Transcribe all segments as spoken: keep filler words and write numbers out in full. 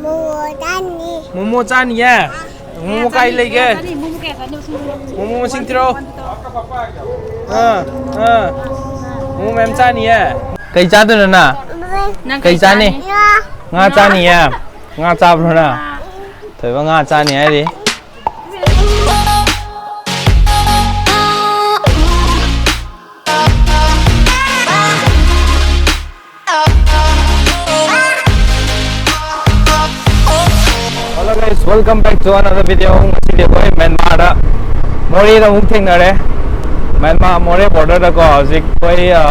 ꯃꯣꯃꯣ ꯆꯥꯅꯤ꯫ ꯃꯣꯃꯣ ꯆꯥꯅꯤꯌꯦ? ꯃꯣꯃꯣ ꯀꯥꯏ ꯂꯩꯒꯦ? ꯆꯥꯅꯤ, ꯃꯣꯃꯣ ꯀꯌꯥ ꯆꯥꯅꯤ? ꯃꯁꯤꯡ ꯃꯁꯤꯡ ꯃꯣꯃꯣ ꯃꯁꯤꯡ ꯊꯤꯔꯛꯑꯣ꯫ ꯑꯥ, ꯑꯥ꯫ ꯃꯣꯃꯣ ꯃꯌꯥꯝ ꯆꯥꯅꯤꯌꯦ? ꯀꯩ ꯆꯥꯗꯣꯏꯅꯣ ꯅꯪ? ꯅꯪ ꯀꯩ ꯀꯩ ꯆꯥꯅꯤ? ꯆꯥꯅꯤ? ꯉꯥ ꯉꯥ꯫ ꯆꯥꯅꯤꯌꯦ? ꯉꯥ ꯆꯥꯕ꯭ꯔꯣ ꯅꯪ? ꯉꯥ꯫ ꯊꯣꯏꯕ ꯉꯥ ꯆꯥꯅꯤ ꯍꯥꯏꯔꯤ꯫ Hello guys, welcome back to another video. ꯉꯁꯤꯗꯤ ꯑꯩꯈꯣꯏ ꯃ꯭ꯌꯥꯟꯃꯥꯔꯗ ꯃꯣꯔꯦꯗ ꯑꯃꯨꯛ ꯊꯦꯡꯅꯔꯦ꯫ ꯃ꯭ꯌꯥꯟꯃꯥꯔ ꯃꯣꯔꯦ ꯕꯣꯔꯗꯔꯗꯀꯣ ꯍꯧꯖꯤꯛ ꯑꯩꯈꯣꯏ, ꯑ,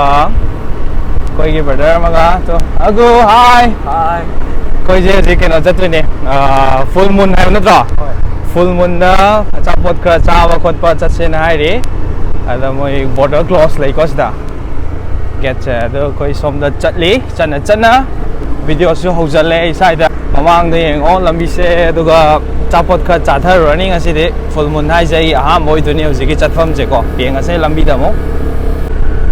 ꯑꯩꯈꯣꯏꯒꯤ ꯕ꯭ꯔꯗꯔ ꯑꯃꯒ, ꯇꯣ, ꯑꯒꯨ, ꯍꯥꯏ꯫ ꯍꯥꯏ꯫ ꯑꯩꯈꯣꯏꯁꯦ ꯍꯧꯖꯤꯛ ꯀꯩꯅꯣ ꯆꯠꯇꯣꯏꯅꯦ, ꯑ, ꯐꯨꯜ ꯃꯨꯟ ꯍꯥꯏꯕ ꯅꯠꯇ꯭ꯔꯣ? ꯍꯣꯏ꯫ ꯐꯨꯜ ꯃꯨꯟꯗ ꯑꯆꯥꯄꯣꯠ ꯈꯔ ꯆꯥꯕ ꯈꯣꯠꯄ ꯆꯠꯁꯦꯅ ꯍꯥꯏꯔꯤ꯫ ꯑꯗ ꯃꯣꯏ ꯕꯣꯔꯗꯔ ꯀ꯭ꯂꯣꯁ ꯂꯩꯀꯣ ꯁꯤꯗ꯫ ꯒꯦꯠꯁꯦ꯫ ꯑꯗꯣ ꯑꯩꯈꯣꯏ ꯁꯣꯝꯗ ꯆꯠꯂꯤ, ꯆꯠꯅ ꯆꯠꯅ ꯚꯤꯗꯤꯑꯣꯁꯨ ꯍꯧꯖꯤꯜꯂꯦ ꯑꯩ ꯁ꯭ꯋꯥꯏꯗ꯫ ꯃꯃꯥꯡꯗ ꯌꯦꯡꯉꯣ ꯂꯝꯕꯤꯁꯦ, ꯑꯗꯨꯒ ꯑꯆꯥꯄꯣꯠ ꯈꯔ ꯆꯥꯊꯔꯨꯔꯅꯤ ꯉꯁꯤꯗꯤ꯫ ꯐꯨꯜ ꯃꯨꯟ ꯍꯥꯏꯁꯦ ꯑꯩ ꯑꯍꯥꯟꯕ ꯑꯣꯏꯗꯣꯏꯅꯤ ꯍꯧꯖꯤꯛꯀꯤ ꯆꯠꯐꯝꯁꯦꯀꯣ꯫ ꯌꯦꯡꯉꯁꯦ ꯂꯝꯕꯤꯗ ꯑꯃꯨꯛ꯫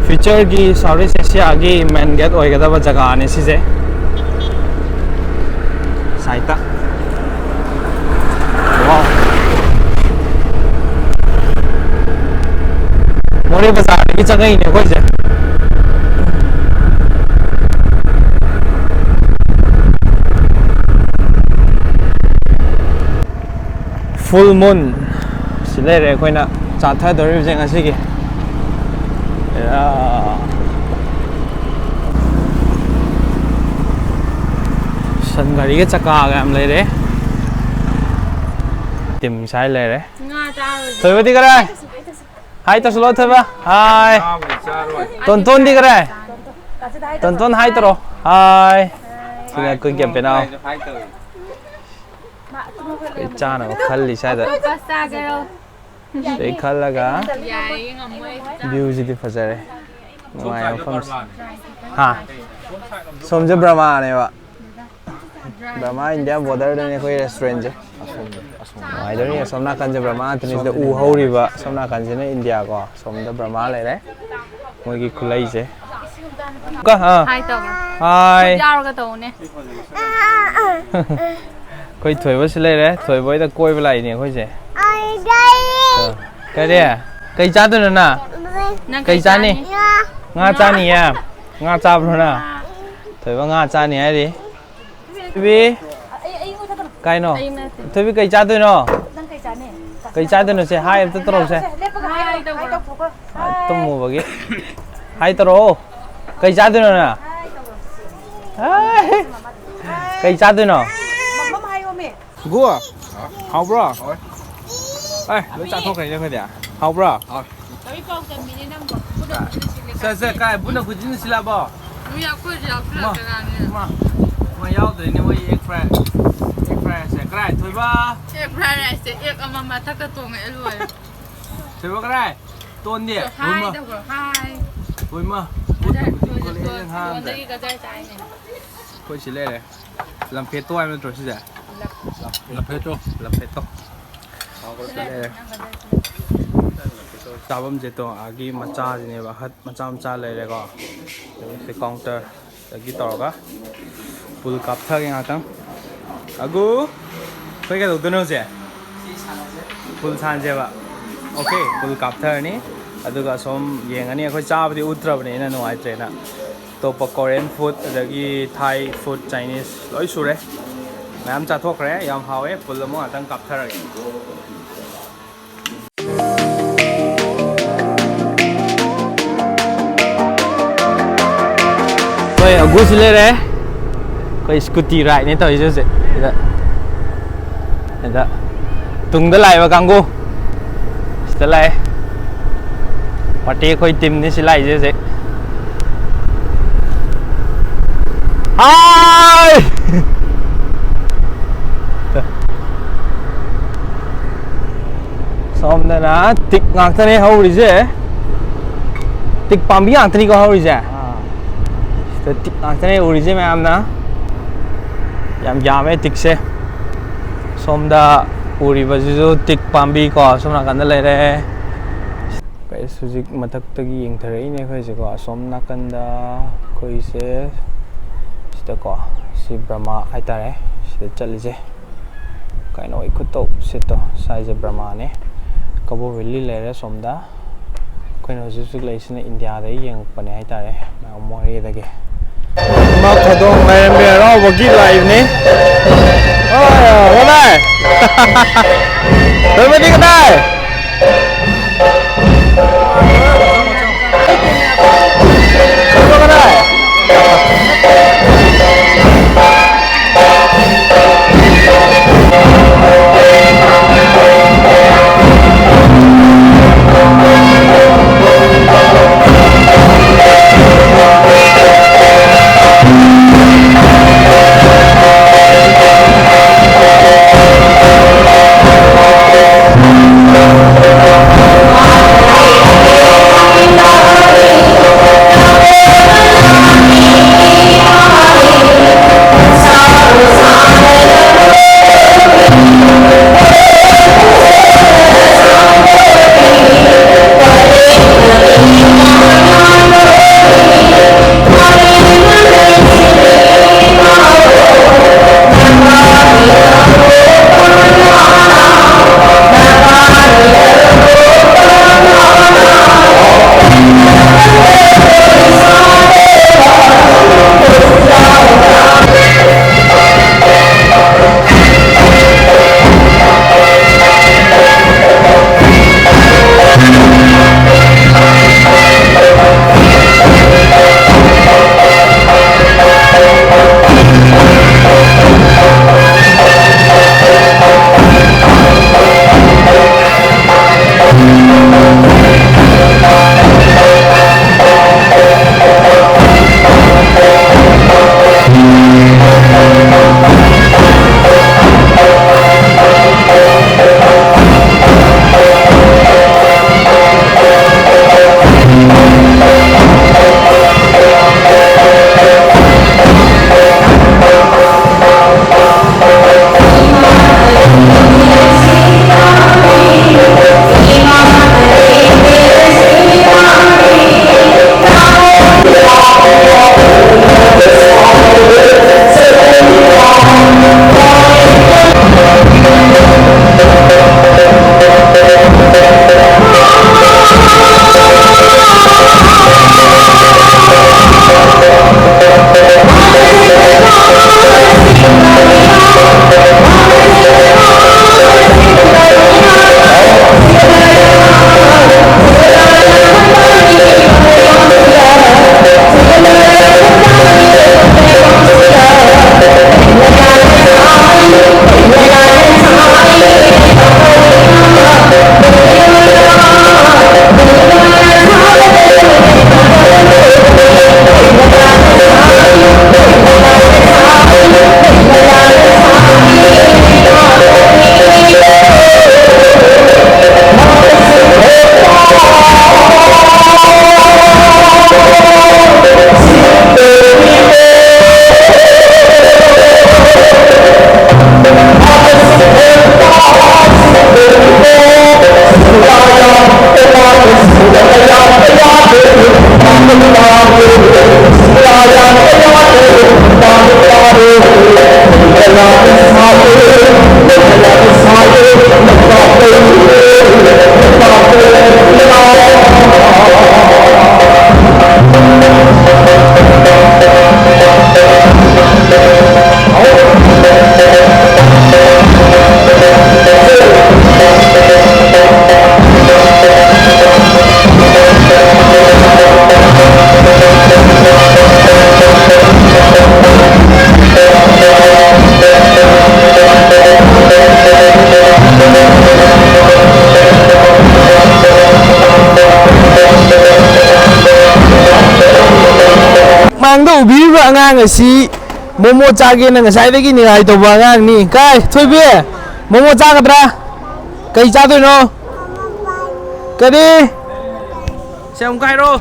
ꯐ꯭ꯌꯨꯆꯔꯒꯤ ꯁꯥꯎꯠ ꯏꯁ ꯑꯦꯁꯤꯌꯥꯒꯤ ꯃꯦꯟ ꯒꯦꯠ ꯑꯣꯏꯒꯗꯕ ꯖꯒꯥꯅꯤ ꯁꯤꯁꯦ꯫ ꯁꯥꯏꯠꯇ꯫ ꯋꯥꯎ꯫ ꯃꯣꯔꯦ ꯕꯖꯥꯔꯗꯒꯤ ꯆꯪꯉꯛꯏꯅꯦ ꯑꯩꯈꯣꯏꯁꯦ꯫ ꯐꯨꯜ ꯃꯨꯟ꯫ ꯁꯤ ꯂꯩꯔꯦ ꯑꯩꯈꯣꯏꯅ ꯆꯥꯊꯗꯧꯔꯤꯕꯁꯦ ꯉꯁꯤꯒꯤ꯫ ꯌꯥ꯫ ꯁꯟ ꯒꯥꯔꯤꯒ ꯆꯀꯥꯒ ꯌꯥꯝ ꯂꯩꯔꯦ꯫ ꯇꯤꯝ ꯁꯥꯏ ꯂꯩꯔꯦ꯫ ꯉꯥ ꯆꯥꯔꯨꯔꯁꯦ꯫ ꯊꯣꯏꯕꯗꯤ ꯀꯔꯥꯏ? ꯍꯥꯏ ꯇꯧꯁꯜꯂꯣ ꯊꯣꯏꯕ꯫ ꯍꯥꯏ꯫ ꯉꯥꯕꯨꯗꯤ ꯆꯥꯔꯣꯏ꯫ ꯇꯣꯟꯇꯣꯟꯗꯤ ꯀꯔꯥꯏ? ꯇꯣꯟꯇꯣꯟ ꯍꯥꯏ ꯇꯧꯔꯣ꯫ ꯍꯥꯏ꯫ ꯁꯤꯅ ꯑꯩꯈꯣꯏ ꯀꯦꯝ ꯄꯦꯅꯥꯎ꯫ ꯍꯥꯏ ꯇꯧꯔꯦ꯫ ꯑꯩꯈꯣꯏ ꯆꯥꯅꯕ ꯈꯜꯂꯤ ꯁ꯭ꯋꯥꯏꯗ꯫ ꯑꯣꯛꯇꯣꯄꯁ ꯆꯥꯒꯦꯔꯣ? ꯁꯤꯗꯩ ꯈꯜꯂꯒ ꯌꯥꯏꯌꯦ, ꯉꯝꯃꯣꯏ꯫ ꯚ꯭ꯌꯨꯁꯤꯗꯤ ꯐꯖꯔꯦ꯫ ꯅꯨꯡꯉꯥꯏꯕ ꯃꯐꯝꯁꯦ꯫ ꯍꯥ? ꯁꯣꯝꯁꯦ ꯕ꯭ꯔꯃꯥꯅꯦꯕ꯫ ꯕ꯭ꯔꯃꯥ ꯏꯟꯗꯤꯌꯥ ꯕꯣꯔꯗꯔꯗꯅꯦ ꯑꯩꯈꯣꯏ ꯔꯦꯁꯇꯨꯔꯦꯟꯁꯦ꯫ ꯅꯨꯡꯉꯥꯏꯗꯣꯏꯅꯤ꯫ ꯑꯁꯣꯝ ꯅꯥꯀꯟꯁꯦ ꯕ꯭ꯔꯃꯥ ꯉꯥꯛꯇꯅꯤ꯫ ꯁꯤꯗ ꯎ ꯍꯧꯔꯤꯕ ꯑꯁꯣꯝ ꯅꯥꯀꯟꯁꯤꯅ ꯏꯟꯗꯤꯌꯥ ꯀꯣ꯫ ꯁꯣꯝꯗ ꯕ꯭ꯔꯃꯥ ꯂꯩꯔꯦ꯫ ꯃꯣꯏꯒꯤ ꯈꯨꯂꯩꯁꯦ꯫ ꯀ-, ꯑꯥ꯫ ꯍꯥꯏ ꯇꯧꯔꯣ꯫ ꯍꯥꯏ꯫ ꯈꯨꯠ ꯌꯥꯎꯔꯒ ꯇꯧꯅꯦ꯫ ꯑꯩꯈꯣꯏ ꯊꯣꯏꯕꯁꯨ ꯂꯩꯔꯦ꯫ ꯊꯣꯏꯕ ꯍꯣꯏꯗ ꯀꯣꯏꯕ ꯂꯥꯛꯏꯅꯦ ꯑꯩꯈꯣꯏꯁꯦ꯫ ꯑ, ꯀꯔꯤ? ꯀꯩ ꯆꯥꯗꯣꯏꯅꯣ ꯅꯪ? ꯅꯪ ꯀꯩ ꯀꯩ ꯆꯥꯅꯤ? ꯆꯥꯅꯤ? ꯉꯥ ꯆꯥꯅꯤꯌꯦ? ꯉꯥ ꯆꯥꯕ꯭ꯔꯣ ꯅꯪ? ꯊꯣꯏꯕ ꯉꯥ ꯆꯥꯅꯤ ꯍꯥꯏꯔꯤ꯫ ꯊꯣꯏꯕꯤ, ꯀꯥꯏꯅꯣ? ꯑꯩ ꯅꯠꯇꯦ꯫ ꯊꯣꯏꯕꯤ, ꯀꯩ ꯆꯥꯗꯣꯏꯅꯣ? ꯅꯪ ꯀꯩ ꯆꯥꯅꯤ? ꯀꯩ ꯆꯥꯗꯣꯏꯅꯣ? ꯁꯦ, ꯍꯥꯏ ꯑꯝꯇ ꯇꯧꯔꯛꯎꯁꯦ꯫ ꯂꯦꯞꯄꯒ ꯍꯥꯏ ꯇꯧꯔꯣ꯫ ꯇꯨꯝꯃꯨꯕꯒꯤ꯫ ꯍꯥꯏ ꯇꯧꯔꯛꯑꯣ꯫ ꯀꯩ ꯆꯥꯗꯣꯏꯅꯣ ꯅꯪ? ꯍꯥꯏ ꯇꯧꯔꯣ꯫ ꯍꯥꯏ꯫ ꯀꯩ ꯆꯥꯗꯣꯏꯅꯣ? ꯃꯃꯝ ꯍꯥꯏꯌꯣꯃꯤ꯫ ꯒꯨ, ꯍꯥꯎꯕ꯭ꯔꯣ? ꯑꯦ, ꯂꯣꯏ ꯆꯥꯊꯣꯛꯈ꯭ꯔꯦꯅꯦ ꯑꯩꯈꯣꯏꯗꯤ꯫ ꯍꯥꯎꯕ꯭ꯔꯣ? ꯁꯦ, ꯁꯦ, ꯀꯥꯏ? ꯕꯨꯅ ꯈꯨꯖꯤꯟ ꯁꯤꯜꯂꯕꯣ? ꯃꯤ ꯑꯩꯈꯣꯏꯁꯨ ꯌꯥꯎꯁꯤꯜꯂꯛꯇꯅꯅꯦ꯫ ꯃꯥ, ꯃꯥ ꯌꯥꯎꯗ꯭ꯔꯦꯅꯦ, ꯃꯣꯏ ꯑꯦꯛ ꯐ꯭ꯔꯥꯏ, ꯑꯦꯛ ꯐ꯭ꯔꯥꯏ ꯔꯥꯏꯁꯁꯦ꯫ ꯀꯔꯥꯏ, ꯊꯣꯏꯕ? ꯑꯦꯛ ꯐ꯭ꯔꯥꯏ ꯔꯥꯏꯁꯁꯦ ꯑꯦꯛ ꯑꯃ ꯃꯊꯛꯇ ꯇꯣꯡꯉꯛꯑꯦ, ꯂꯣꯏꯔꯦ꯫ ꯊꯣꯏꯕ ꯀꯔꯥꯏ? ꯇꯣꯟꯗꯤ? ꯍꯥꯏ ꯍꯣꯏꯃ꯫ ꯇꯧꯈ꯭ꯔꯣ, ꯍꯥꯏ꯫ ꯍꯣꯏꯃ꯫ ꯒꯖꯔ, ꯕꯨꯅ ꯈꯨꯖꯤꯟ ꯇꯣꯟ-, ꯈꯣꯠꯂꯦ ꯇꯣꯟ-, ꯍꯥꯏꯅ ꯍꯥꯏꯔꯝꯗ꯭ꯔꯦ꯫ ꯇꯣꯟꯗꯒꯤ ꯒꯖꯔ ꯆꯥꯏꯅꯦ꯫ ꯑꯩꯈꯣꯏ ꯁꯤ ꯂꯩꯔꯦ꯫ ꯂꯝꯐꯦꯠꯇꯣ ꯍꯥꯏꯕ ꯅꯠꯇ꯭ꯔꯣ ꯁꯤꯁꯦ? ꯂꯐꯦꯠꯇꯣ꯫ ꯂꯐꯦꯠꯇꯣ꯫ ꯁꯤ ꯂꯩꯔꯦ꯫ ꯆꯥꯐꯝꯁꯦ ꯇꯣ ꯑꯥꯒꯤ ꯃꯆꯥꯁꯤꯅꯦꯕ, ꯍꯠ ꯃꯆꯥ ꯃꯆꯥ ꯂꯩꯔꯦꯀꯣ꯫ ꯑꯗꯒꯤ ꯁꯤ ꯀꯥꯎꯟꯇꯔꯗꯒꯤ ꯇꯧꯔꯒ ꯄꯨꯜ ꯀꯥꯞꯊꯒꯦ ꯉꯥꯛꯇꯪ꯫ ꯑꯒꯨ, ꯑꯩꯈꯣꯏ ꯀꯩꯗꯧꯗꯣꯏꯅꯣ ꯍꯧꯖꯤꯛ? ꯄꯨꯜ ꯁꯥꯟꯁꯦꯕ꯫ ꯑꯣꯀꯦ, ꯄꯨꯜ ꯀꯥꯞꯊꯔꯅꯤ꯫ ꯑꯗꯨꯒ ꯁꯣꯝ ꯌꯦꯡꯉꯅꯤ꯫ ꯑꯩꯈꯣꯏ ꯆꯥꯕꯗꯤ ꯎꯠꯇ꯭ꯔꯕꯅꯤꯅ ꯅꯨꯡꯉꯥꯏꯇ꯭ꯔꯦꯅ꯫ ꯑꯇꯣꯞꯄ ꯀꯣꯔꯤꯌꯟ ꯐꯨꯗ, ꯑꯗꯒꯤ ꯊꯥꯏ ꯐꯨꯗ, ꯆꯥꯏꯅꯤꯁ ꯂꯣꯏ ꯁꯨꯔꯦ꯫ ꯃꯌꯥꯝ ꯆꯥꯊꯣꯛꯈ꯭ꯔꯦ, ꯌꯥꯝ ꯍꯥꯎꯋꯦ꯫ ꯄꯨꯜ ꯑꯃ ꯉꯥꯛꯇꯪ ꯀꯥꯞꯊꯔꯒꯦ꯫ ꯑꯩꯈꯣꯏ ꯑꯒꯨꯁꯤ ꯂꯩꯔꯦ꯫ ꯑꯩꯈꯣꯏ ꯁ꯭ꯀꯨꯇꯤ ꯔꯥꯏꯗꯅꯦ ꯇꯧꯔꯤꯁꯦ ꯍꯧꯖꯤꯛ ꯁꯤꯗ꯫ ꯑꯗ ꯇꯨꯡꯗ ꯂꯥꯛꯏꯕ ꯀꯥꯡꯕꯨ ꯁꯤꯗ ꯂꯥꯛꯑꯦ꯫ ꯄꯥꯔꯇꯤ ꯑꯩꯈꯣꯏ ꯇꯤꯝꯅꯤ ꯁꯤ ꯂꯥꯛꯏꯁꯦ ꯍꯧꯖꯤꯛ꯫ ꯍꯥꯏ! ꯁꯣꯝꯗꯅ ꯇꯤꯛ ꯉꯥꯛꯇꯅꯦ ꯍꯧꯔꯤꯁꯦ꯫ ꯇꯤꯛ ꯄꯥꯝꯕꯤ ꯉꯥꯛꯇꯅꯤꯀꯣ ꯍꯧꯔꯤꯁꯦ꯫ ꯑꯥ꯫ ꯁꯤꯗ ꯇꯤꯛ ꯉꯥꯛꯇꯅꯦ ꯎꯔꯤꯁꯦ ꯃꯌꯥꯝꯅ꯫ ꯌꯥꯝ ꯌꯥꯝꯃꯦ ꯇꯤꯛꯁꯦ꯫ ꯁꯣꯝꯗ ꯎꯔꯤꯕꯁꯤꯁꯨ ꯇꯤꯛ ꯄꯥꯝꯕꯤ ꯀꯣ, ꯁꯣꯝ ꯅꯥꯀꯟꯗ ꯂꯩꯔꯦ꯫ ꯀꯩꯁ ꯍꯧꯖꯤꯛ ꯃꯊꯛꯇꯒꯤ ꯌꯦꯡꯊꯔꯛꯏꯅꯦ ꯑꯩꯈꯣꯏꯁꯦꯀꯣ꯫ ꯑꯁꯣꯝ ꯅꯥꯀꯟꯗ ꯑꯩꯈꯣꯏꯁꯦ ꯁꯤꯗꯀꯣ, ꯁꯤ ꯕ꯭ꯔꯍꯃ ꯍꯥꯏꯇꯥꯔꯦ꯫ ꯁꯤꯗ ꯆꯠꯂꯤꯁꯦ꯫ ꯀꯩꯅꯣ, ꯑꯩ ꯈꯨꯠꯇꯣ, ꯁꯤꯠꯇꯣ, ꯁ꯭ꯋꯥꯏꯁꯦ ꯕꯔꯃꯥꯅꯦ꯫ ꯀꯕꯣ ꯚꯦꯂꯤ ꯂꯩꯔꯦ ꯁꯣꯝꯗ꯫ ꯑꯩꯈꯣꯏꯅ ꯍꯧꯖꯤꯛ ꯍꯧꯖꯤꯛ ꯂꯩꯔꯤꯁꯤꯅ ꯏꯟꯗꯤꯌꯥꯗꯒꯤ ꯌꯦꯡꯉꯛꯄꯅꯦ ꯍꯥꯏꯇꯥꯔꯦ, ꯃꯣꯔꯦꯗꯒꯤ꯫ ꯏꯃꯥ ꯈꯨꯗꯣꯡ ꯂꯥꯏꯔꯦꯝꯕꯤ ꯍꯔꯥꯎꯕꯒꯤ ꯂꯥꯏꯐꯅꯤ꯫ ꯑꯣꯏ, ꯀꯗꯥꯏ? ꯊꯣꯏꯕꯗꯤ ꯀꯗꯥꯏ? ꯃꯥꯡꯗ ꯎꯕꯤꯔꯤꯕ ꯑꯉꯥꯡ ꯑꯁꯤ ꯃꯣꯃꯣ ꯆꯥꯒꯦꯅ ꯉꯁꯥꯏꯗꯒꯤ ꯅꯤꯡꯉꯥꯏ ꯇꯧꯕ ꯑꯉꯥꯡꯅꯤ꯫ ꯀꯥꯏ, ꯊꯣꯏꯕꯤ, ꯃꯣꯃꯣ ꯆꯥꯒꯗ꯭ꯔꯥ? ꯀꯩ ꯆꯥꯗꯣꯏꯅꯣ? ꯀꯔꯤ? ꯁꯦ, ꯑꯃꯨꯛꯀ ꯍꯥꯏꯔꯣ꯫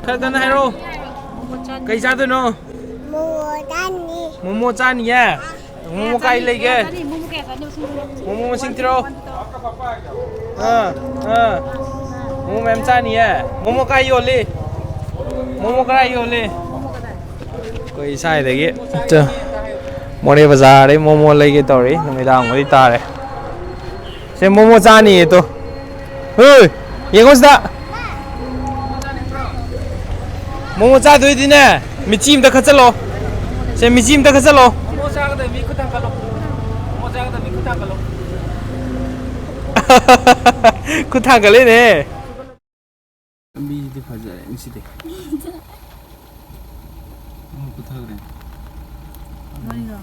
ꯈꯔ ꯀꯟꯅ ꯍꯥꯏꯔꯣ꯫ ꯀꯩ ꯆꯥꯗꯣꯏꯅꯣ? ꯃꯣꯃꯣ ꯆꯥꯅꯤ꯫ ꯃꯣꯃꯣ ꯆꯥꯅꯤꯌꯦ? ꯃꯣꯃꯣ ꯀꯥꯏ ꯂꯩꯒꯦ? ꯃꯣꯃꯣ ꯃꯁꯤꯡ ꯊꯤꯔꯛꯑꯣ꯫ ꯑꯥ, ꯑꯥ꯫ ꯃꯣꯃꯣ ꯃꯌꯥꯝ ꯆꯥꯅꯤꯌꯦ? ꯃꯣꯃꯣ ꯀꯥꯏ ꯌꯣꯜꯂꯤ? ꯃꯣꯃꯣ ꯀꯗꯥꯏ ꯌꯣꯜꯂꯤ? ꯑꯩꯈꯣꯏ ꯁ꯭ꯋꯥꯏꯗꯒꯤ ꯃꯣꯔꯦ ꯕꯖꯥꯔꯗꯩ ꯃꯣꯃꯣ ꯂꯩꯒꯦ ꯇꯧꯔꯤ꯫ ꯅꯨꯃꯤꯗꯥꯡꯕꯨꯗꯤ ꯇꯥꯔꯦ꯫ ꯁꯦ, ꯃꯣꯃꯣ ꯆꯥꯅꯤꯌꯦ ꯇꯣ꯫ ꯍꯣꯏ, ꯌꯦꯡꯉꯣ ꯁꯤꯗ꯫ ꯃꯣꯃꯣ ꯆꯥꯗꯣꯏꯗꯤꯅꯦ, ꯃꯤꯆꯤ ꯑꯝꯇ ꯈꯠꯆꯜꯂꯣ꯫ ꯁꯦ, ꯃꯤꯆꯤ ꯑꯝꯇ ꯈꯠꯆꯜꯂꯣ꯫ ꯃꯣꯃꯣ ꯆꯥꯒꯗꯕ ꯃꯤ ꯈꯨꯠ ꯊꯥꯡꯒꯠꯂꯣ꯫ ꯃꯣꯃꯣ ꯆꯥꯒꯗꯕ ꯃꯤ ꯈꯨꯠ ꯊꯥꯡꯒꯠꯂꯣ꯫ ꯈꯨꯠ ꯊꯥꯡꯒꯠꯂꯦꯅꯦ꯫ ꯂꯝꯕꯤꯁꯤꯗꯤ ꯐꯖꯔꯦ ꯉꯁꯤꯗꯤ꯫ ꯑꯃ ꯄꯨꯊꯈ꯭ꯔꯦ꯫ ꯅꯣꯏꯔꯣ?